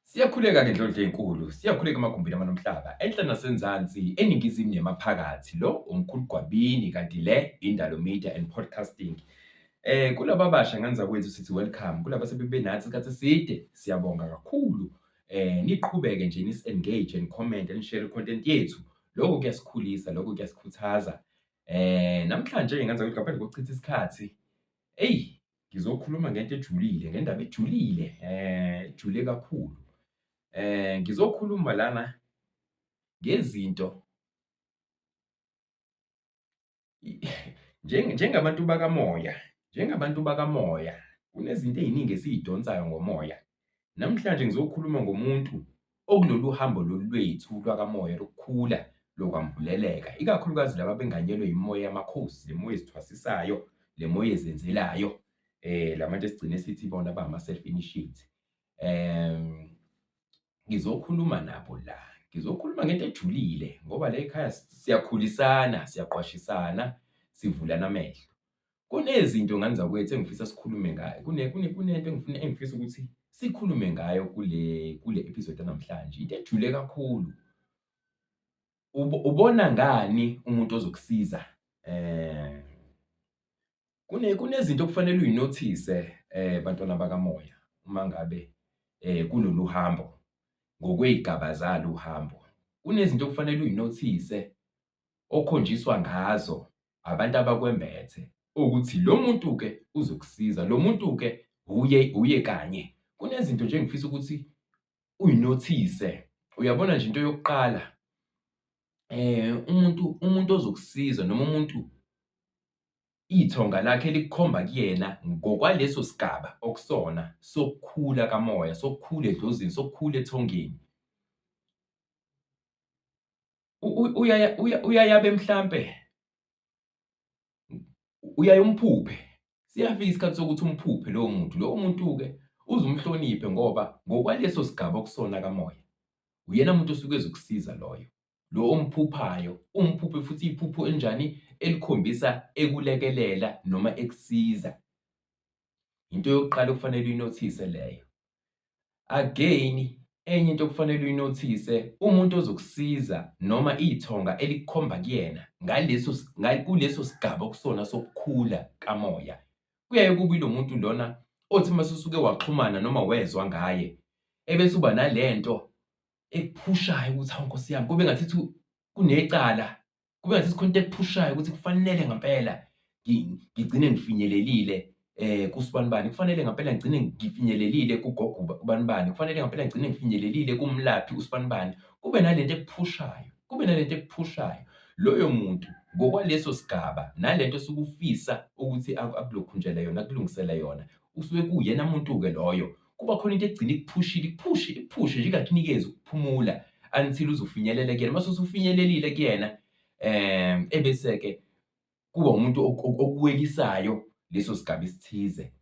Siyakhuleka-ke Ndlondlo ey'nkulu, siyakhuleka emagumbini amane omhlaba, enhla nasenzansi, eningizimu nemaphakathi. Lo umkhulu Gwabini kanti le Indalo Media and Podcasting. Kulaba abasha ngane zakwethu sithi welcome, kulaba asebebe nathi isikhathi eside siyabonga kakhulu. Niqhubeke nje nis-engage and comment and share content yethu. Lokho kuyasikhulisa, lokho kuyasikhuthaza. Namhlanje ngane zakwethu, ngaphandle kokuchitha isikhathi, eyi, ngizokhuluma ngento ejulile, ngendaba ejulile, ejule kakhulu. Ngizokhuluma lana ngezinto njengabantu bakamoya, njengabantu bakamoya, kunezinto ey'ningi esiy'donsayo ngomoya. Namhlanje ngizokhuluma ngomuntu okulolu hambo lolu lwethu lwakamoya lokukhula, lokwambuleleka, ikakhulukazi laba abenganyelwe imimoya yamakhosi, le moya ezithwasisayo, le moya ezenzelayo, la bantu esigcine sithi bona bangama-self initiate. Ngizokhuluma nabo la, ngizokhuluma ngento ejulile ngoba la ekhaya siyakhulisana, siyaqwashisana, sivulana amehlo. Kunezinto ngane zakwethu engifisa sikhulume ngayo, kunento engifuna engifisa ukuthi sikhulume ngayo kule episode yanamhlanje, into ejule kakhulu. Ubona ngani umuntu ozokusiza? Kunezinto okufanele uy'nothise bantwana bakamoya uma ngabe kulolu hambo, ngokwey'gaba zalo uhambo. Kunezinto okufanele uy'nothise okhonjiswa ngazo abantu abakwembethe ukuthi lo muntu-ke uzokusiza, lo muntu-ke uye uye kanye. Kunezinto nje engifisa ukuthi uy'nothise. Uyabona nje into yokuqala, umuntu ozokusiza noma umuntu ithonga lakhe likukhomba kuyena ngokwaleso sigaba okusona sokukhula kamoya, sokukhula edlozini, sokukhula ethongeni. Uyayabe mhlampe uyaye umphuphe, siyafika isikhathi sokuthi umphuphe lowo muntu, lowo muntu-ke uze umhloniphe ngoba ngokwaleso sigaba okusona kamoya, uyena muntu osuke ezokusiza loyo. Lo omphuphayo, umphuphe futhi iphupho elinjani? Elikhombisa ekulekelela noma ekusiza. Into yokuqala okufanele uyinothise leyo. Again, enye into okufanele uyinothise umuntu ozokusiza noma ithonga elikukhomba kuyena ngaleso kuleso sigaba okusona sokukhula kamoya. Kuyaye kube ilo muntu lona othi uma usuke waxhumana noma wezwa ngaye ebese uba nalento ekuphushayo ukuthi hawu Nkosi yami, kube ngathi kunecala, kube ngathi khona into ekuphushayo ukuthi kufanele ngempela ngigcine ngifinyelelile kusibanibani, kufanele ngempela ngigcine ngifinyelelile kugogo ubanibani, kufanele ngempela ngigcine ngifinyelelile kumlaphi usibanibani. Kube nalento ekuphushayo, kube nalento ekuphushayo. Loyo muntu ngokwaleso sigaba nalento osuke ufisa ukuthi akulokhunjele yona, akulungisele yona, usuke kuwuyena muntu-ke loyo. Kuba khona into egcina ikuphushile, ikuphushe, ikuphushe nje ingakunikezi ukuphumula until uze ufinyelele kuyena. Mase usufinyelelile kuyena, ebese-ke kuba umuntu okuwelisayo leso sigaba esithize.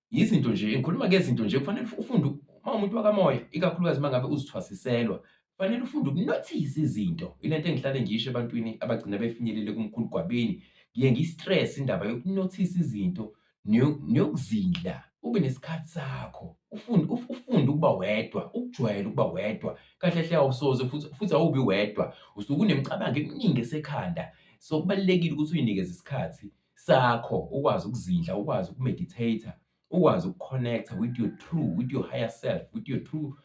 Izinto nje, ngikhuluma ngezinto nje kufanele ufunde uma uwumuntu wakamoya, ikakhulukazi uma ngabe uzithwasiselwa, kufanele ufunde ukunothisa izinto. Ile nto engihlale ngiyisho ebantwini abagcina befinyelele kumkhulu Gwabini, ngiye ngiyi-stress indaba yokunothisa izinto neyokuzindla, ube nesikhathi sakho, ufunde ufunde ukuba wedwa, ukujwayele ukuba wedwa. Kahle hle awusoze futhi awubi wedwa, usuke unemicabango eminingi esekhanda. So, kubalulekile ukuthi uy'nikeze isikhathi sakho, ukwazi ukuzindla, ukwazi uku-meditate-a, ukwazi uku-connect-a with your true, with your higher self, with your true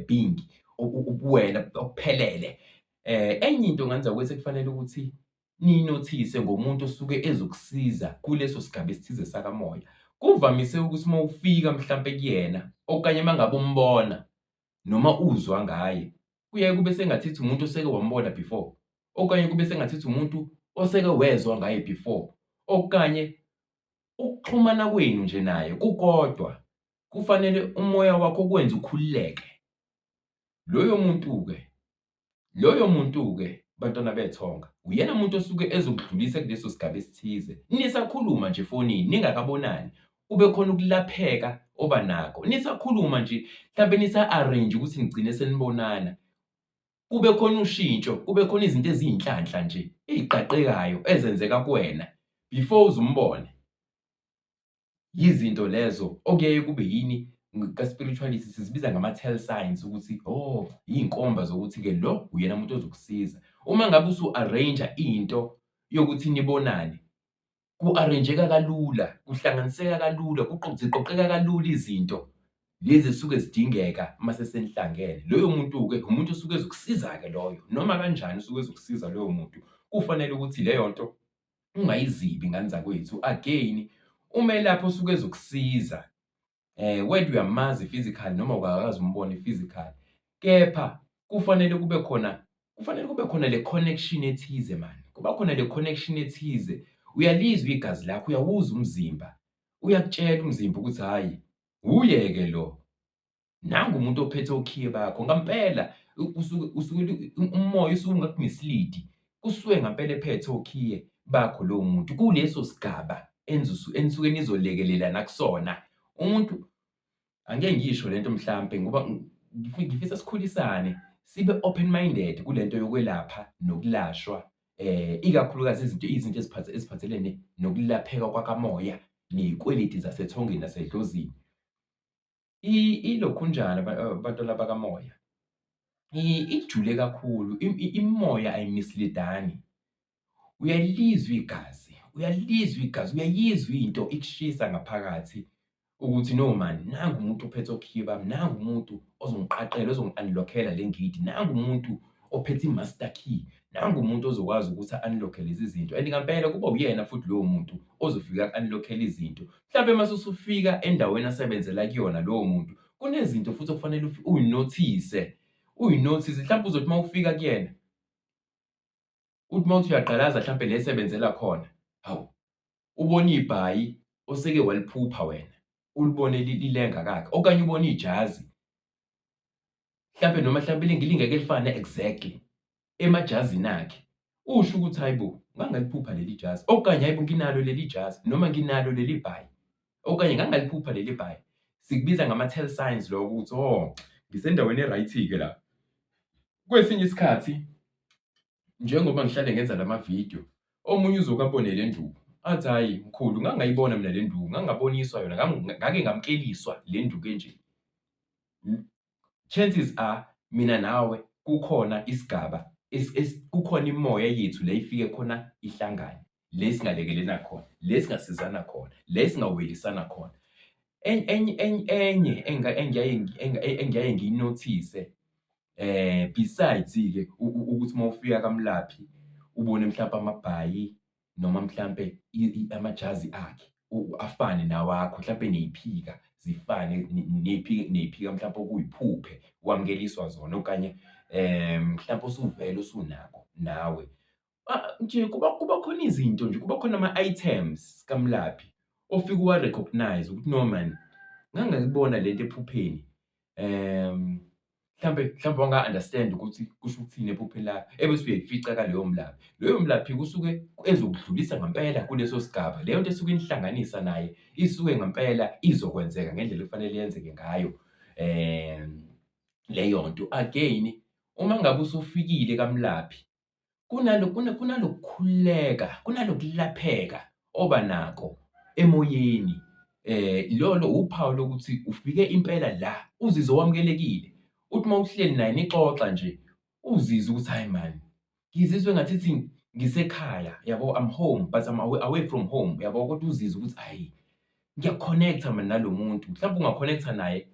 being, ubuwena obuphelele. Enye into ngane zakwethu ekufanele ukuthi niyinothise ngomuntu osuke ezokusiza kuleso sigaba esithize sakamoya. Kuvamise ukuthi uma ufika mhlampe kuyena okanye uma ngabe umbona noma uzwa ngaye, kuyaye kube sengathithi umuntu oseke wambona before, okanye kube sengathithi umuntu oseke wezwa ngaye before, okanye ukuxhumana kwenu nje naye kukodwa kufanele umoya wakho ukwenze ukhululeke. Loyo muntu-ke, loyo muntu-ke bantwana bethonga, uyena muntu osuke ezokudlulisa kuleso sigaba esithize. Nisakhuluma nje efonini ningakabonani, kube khona ukulapheka oba nakho. Nisakhuluma nje, mhlampe nisa-arrange ukuthi nigcine senibonana, kube khona ushintsho, kube khona izinto eziyinhlanhla nje ey'qaqekayo ezenzeka kuwena before uze umbone. Yizinto lezo okuyaye kube yini? Ka-spirituality sizibiza ngama-tell signs ukuthi oh, iy'nkomba zokuthi-ke lo uyena muntu ozokusiza. Uma ngabe usu-arrange-a into yokuthi nibonane, ku-arrange-eka kalula, kuhlanganiseka kalula, ziqoqeka kalula izinto lezi ezisuke zidingeka mase senihlangene. Loyo muntu-ke umuntu osuke ezokusiza-ke loyo, noma kanjani usuke ezokusiza loyo muntu. Kufanele ukuthi leyo nto ungayizibi ngane zakwethu. Again, umelaphi osuke ezokusiza whether uyamazi physical noma awukakaze umbone physical, kepha kufanele kube khona, kufanele kube khona le connection ethize mani, kuba khona le connection ethize. Uyalizwa igazi lakho, uyawuzwa umzimba, uyakutshela umzimba ukuthi hhayi, uye-ke lo. Nangu umuntu ophethe okhiye bakho ngampela, usuke usuke umoya usuke ungaku-mislead-i, kusuke ngampela ephethe okhiye bakho lowo muntu kuleso sigaba enisuke nizolekelelana kusona. Umuntu angeke ngiyisho lento mhlampe ngoba ngifisa sikhulisane sibe open minded kulento yokwelapha nokulashwa, ikakhulukazi izinto eziphathelene nokulapheka kwakamoya ney'kweleti zasethongeni nasedlozini. Ilokhunjana bantwana bakamoya, ijule kakhulu, imimoya ayi-mislead-ani. Uyalizwa igazi, uyalizwa igazi, uyayizwa into ikushisa ngaphakathi ukuthi no man, nangu umuntu ophethe okhiye bami, nangu umuntu ozongiqaqela, ozongi-unlock-ela le ngidi, nangu umuntu ophethe i-master key, nangu umuntu ozokwazi ukuthi a-unlock-e lezi zinto. And ngampela kuba uyena futhi lowo muntu ozofika aku-unlock-ele izinto. Mhlampe mase usufika endaweni asebenzela kuyona lowo muntu, kunezinto futhi okufanele uyi-notice-e, uyi-notice-e. Mhlampe uzothi uma ufika kuyena, uthi uma uthi uyaqalaza hlampe la esebenzela khona, hawu, ubone ibhayi oseke waliphupha wena, ulibone lilenga kakhe, okanye ubone ijazi, mhlampe noma hlampe lingeke lifane exactly emajazini akhe, usho ukuthi hayi bo, ngangaliphupha leli jazi, okanye hayi bo nginalo leli jazi, noma nginalo leli bhayi, okanye ngangaliphupha leli bhayi. Sikubiza ngama-tell signs lokho ukuthi oh, ngisendaweni e-right-ke la. Kwesinye isikhathi njengoba ngihlale ngenza lama video, omunye uzoke abone le nduku athi hhayi mkhulu ngangayibona mina le nduku, ngangaboniswa yona, ngake ngamukeliswa le nduku enje. Chances are mina nawe kukhona isigaba, kukhona imimoya yethu la ifike khona ihlangane, le esingalekelelana khona, le esingasizana khona, le esingawelisana khona. Enye enye engiyaye ngiyi-notice-e besides-ke ukuthi uma ufika kamlaphi ubone mhlampe amabhayi noma mhlampe amajazi akhe afane nawakho, mhlampe ney'phika zifane ney'phika mhlampe okuyiphuphe wamukeliswa zona, okanye mhlampe usuvele usunakho nawe. Nje kuba khona izinto nje, kuba khona ama-items kamlaphi ofike uwa-recognise ukuthi no man, ngangayibona lento ephupheni. Mhlampe mhlampe wanga-understand ukuthi kusho ukuthini ephupheni lakho, ebese uyayifica kaleyo mlaphi. Loyo mlaphi kusuke ezokudlulisa ngampela kuleso sigaba, leyo nto esuke inihlanganisa naye isuke ngampela izokwenzeka ngendlela ekufanele yenzeke ngayo leyo nto. Again, uma ngabe usufikile kamlaphi, kunalokukhululeka, kunalokulapheka oba nako emoyeni. Lolo uphawu lokuthi ufike impela la, uzizwe wamukelekile. Uthi uma uhleli naye nixoxa nje, uzizwe ukuthi hhayi man, ngizizwa engathithi ngisekhaya yabo, I'm home but I'm away from home yabo, kodwa uzizwe ukuthi hhayi ngiya-connect-a mani nalo muntu. Mhlawumbe unga-connect-a naye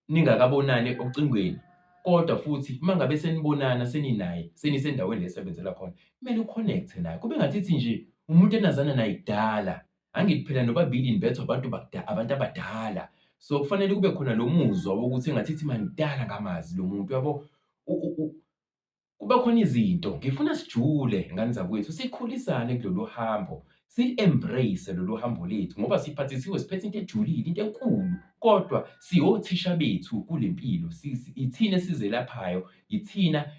ningakabonani ocingweni, kodwa futhi uma ngabe senibonana seninaye, senisendaweni le esebenzela khona, kumele u-connect-e naye, kube ngathithi nje umuntu enazana naye kudala. Angithi phela nobabili nibethwa abantu abantu abadala, so kufanele kube khona lo muzwa wokuthi engathithi mani kudala ngamazi lo muntu uyabo. Kuba khona izinto, ngifuna sijule ngane zakwethu, sikhulisane kulolu hambo, si-embrace lolu hambo lethu ngoba siphathisiwe, siphethe into ejulile, into enkulu, kodwa siyothisha bethu kule mpilo, ithina esizelaphayo, ithina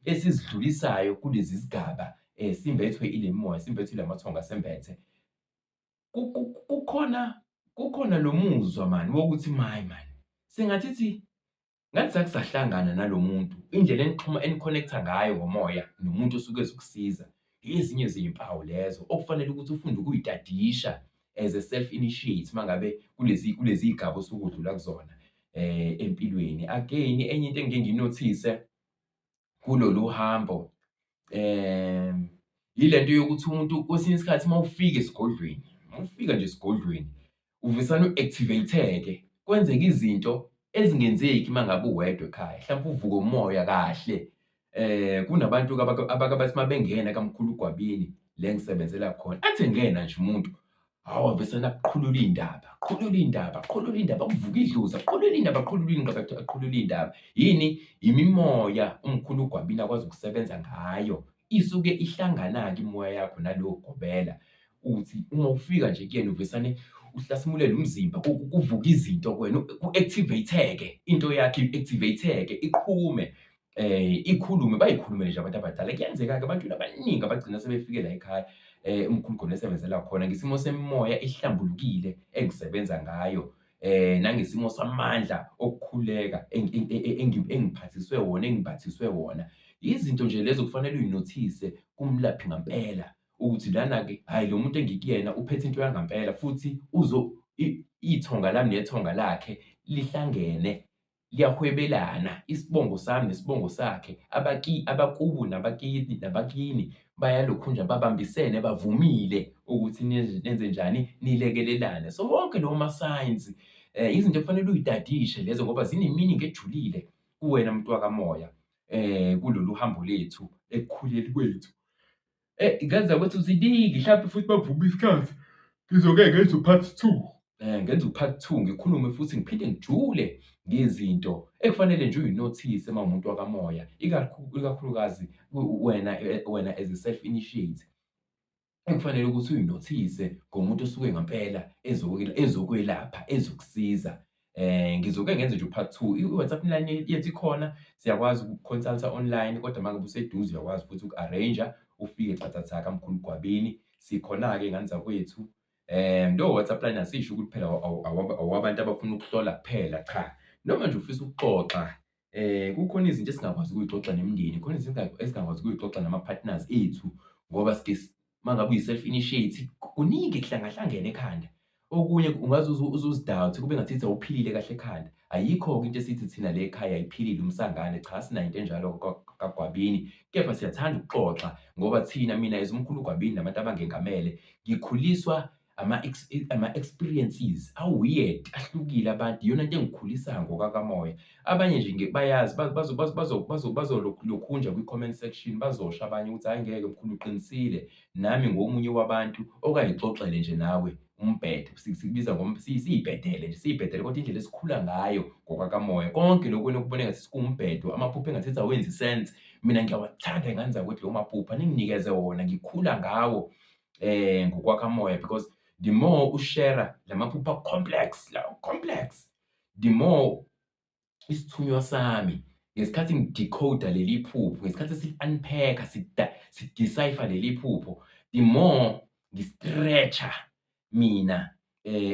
esizidlulisayo kulezi zigaba, simbethwe ile mimoya, simbethwe ila mathongo asembethe. Kukhona lo muzwa mani wokuthi maye mani, sengathithi ngathi sake sahlangana nalo muntu, indlela enixhuma eni-connect-a ngayo ngomoya nomuntu osuke ezokusiza, ezinye zey'mpawu lezo okufanele ukuthi ufunde ukuy'tadisha. as a self initiate uma ngabe kulezi iy'gaba osuke udlula kuzona empilweni. Again, enye into engike ngi-notice-e kulolu hambo ile nto yokuthi umuntu kwesinye isikhathi uma ufika esigodlweni, uma ufika nje esigodlweni uvesane u-activate-eke, kwenzeke izinto ezingenzeki uma ngabe uwedwa ekhaya, hlampe uvuke umoya kahle. Kunabantu-ke abake bathi uma bengena kamkhulu uGwabini le engisebenzela khona, athi engena nje umuntu, hawu avesane aqhulule iy'ndaba, aqhulule iy'ndaba, aqhulule iy'ndaba, kuvuke idlozi, aqhulule iy'ndaba, aqhulule iy'ndaba, aqhulule iy'ndaba. Yini? Imimoya umkhulu uGwabini akwazi ukusebenza ngayo. Isuke ihlangana-ke imimoya yakho nalowo gobela. Uthi uma ufika nje kuyena uvesane uhlasimulele umzimba, kuvuke izinto kuwena, ku-activate-eke into yakho i-activate-eke iqhume. Ikhulume, bayikhulumele nje abantu abadala. Kuyenzeka-ke ebantwini abaningi abagcina sebefike la ekhaya umkhulu khona esebenzela khona ngesimo semimoya ehlambulukile engisebenza ngayo nangesimo samandla okukhuleka engiphathiswe wona, engimbathiswe wona. Izinto nje lezo kufanele uy'nothise kumlaphi ngampela ukuthi lana-ke hhayi lo muntu engikuyena uphethe into yangampela futhi ithonga lami nethonga lakhe lihlangene liyahwebelana, isibongo sami nesibongo sakhe, abakubo nabakini nabakini bayalokhunja babambisene bavumile ukuthi nenze njani, nilekelelane. So wonke lawo ma-signs izinto ekufanele uy'tadishe lezo ngoba zine-meaning ejulile kuwena muntu wakamoya kulolu hambo lethu ekukhuleni kwethu. Ngenza ukuthi ziningi hlampe futhi bavume isikhathi ngizoke ngenze u-part two. Ngenze u-part two ngikhulume futhi ngiphinde ngijule ngezinto ekufanele nje uy'nothise uma uwumuntu wakamoya, ikakhulukazi wena wena as a self initiate, ekufanele ukuthi uy'nothise ngomuntu osuke ngampela ezokwelapha, ezokusiza. Ngizoke ngenze nje u-part two. I-WhatsApp line yethu ikhona, siyakwazi uku-consult-a online kodwa uma ngabe useduze uyakwazi futhi uku-arrange-a ufike qathatha kaMkhulu Gwabini. Sikhona-ke ngane zakwethu. Lowo WhatsApp line asisho ukuthi phela awabantu abafuna ukuhlola kuphela, cha. Noma nje ufisa ukuxoxa kukhona izinto esingakwazi ukuy'xoxa nemindeni, khona izinto esingakwazi ukuy'xoxa nama-partners ethu ngoba sike uma ngabe uyi-self initiate kuningi kuhlangahlangene ekhanda. Okunye ungaze uze uzi-doubt-e kube ngathithi awuphilile kahle ekhanda. Ayikho-ke into esithi thina le ekhaya ayiphilile umsangane, cha asinayo into enjalo kaGwabini. Kepha siyathanda ukuxoxa ngoba thina mina as umkhulu uGwabini nabantu abangengamele ngikhuliswa ama-experiences a-weird, ahlukile abantu, iyona nto engikhulisayo ngokwakamoya. Abanye nje bayazi bazolokhunja kwi-comment section, bazosho abanye ukuthi hhayi ngeke mkhulu uqinisile, nami ngomunye wabantu okayixoxele nje nawe umbhedo, sikubiza siy'bhedele nje, siy'bhedele kodwa indlela esikhula ngayo ngokwakamoya, konke lokhu wena okubona engathi kuwumbhedo, amaphupho engathi awenzi sense, mina ngiyawathanda ngane zakwethu lawo maphupho, aninginikeze wona, ngikhula ngawo ngokwakamoya because the more ushera la maphupho a-complex lawa complex, the more isithunywa sami ngesikhathi ngi-decode-a leli phupho, ngesikhathi si-unpack-a, si-decipher leli phupho, the more ngi-stretch-a mina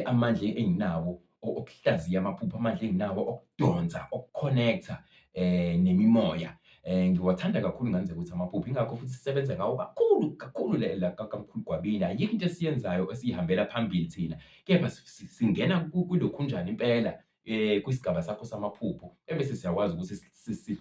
amandla enginawo okuhlaziya amaphupho, amandla enginawo okudonsa, oku-connect-a nemimoya. Ngiwathanda kakhulu ngane zakwethu amaphupho, yingakho futhi sisebenza ngawo kakhulu kakhulu la kaMkhulu Gwabini. Ayikho into esiyenzayo esiyihambela phambili thina, kepha singena kulokhunjani impela kwisigaba sakho samaphupho, ebese siyakwazi ukuthi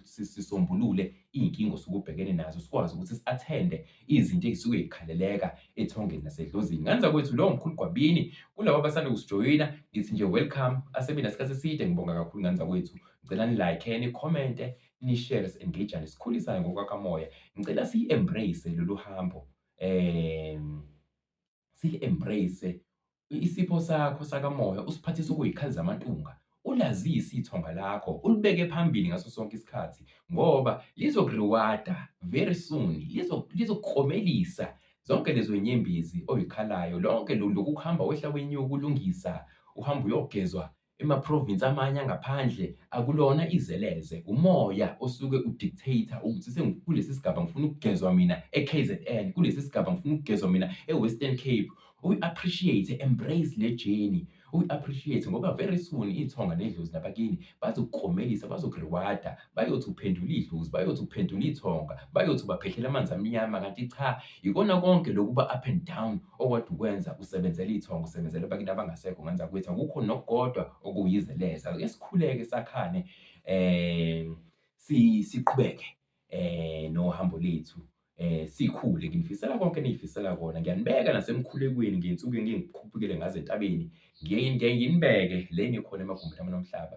sisombulule iy'nkinga osuke ubhekene nazo, sikwazi ukuthi si-attend-e izinto ey'suke y'khaleleka ethongeni nasedlozini. Ngane zakwethu lowo Mkhulu Gwabini, kulabo abasanda kusijoyina ngithi nje welcome, asebenesikhathi eside ngibonga kakhulu ngane zakwethu. Ngicela ni-like-e, ni-comment-e, ni-share, si-engage-ane, sikhulisane ngokwakamoya. Ngicela siyi-embrace lolu hambo, sili-embrace isipho sakho sakamoya usiphathise okuyikhali zamantunga, ulazise ithonga lakho, ulibeke phambili ngaso sonke isikhathi ngoba lizoku-reward-a very soon, lizokuklomelisa zonke lezo y'nyembezi oy'khalayo, lonke lokhu kuhamba wehla wenyuka ulungisa, uhamba uyogezwa ema-province amanye angaphandle, akulona izeleze, umoya osuke u-dictate-a ukuthi kulesi sigaba ngifuna ukugezwa mina e-K_Z_N, kulesi sigaba ngifuna ukugezwa mina e-Western Cape. Uyi-appreciate, embrace le journey, uyi-appreciate ngoba very soon ithonga nedlozi nabakini bazokuklomelisa, bazoku-reward-a, bayothi uphendula idlozi, bayothi uphendula ithonga, bayothi ubaphehlela amanzi amnyama, kanti cha, ikona konke lokuba up and down okade ukwenza usebenzela ithonga, usebenzela abakini abangasekho ngenza kwethu akukho nokukodwa okuyizeleza. Ake sikhuleke sakhane siqhubeke nohambo lethu sikhule. Nginifisela konke eniyifisela kona. Ngiyanibeka nasemkhulekweni ngey'nsuku engike ngikhuphukele ngazo entabeni. Ngiye nginibeke le nikhona emagumbini amane omhlaba.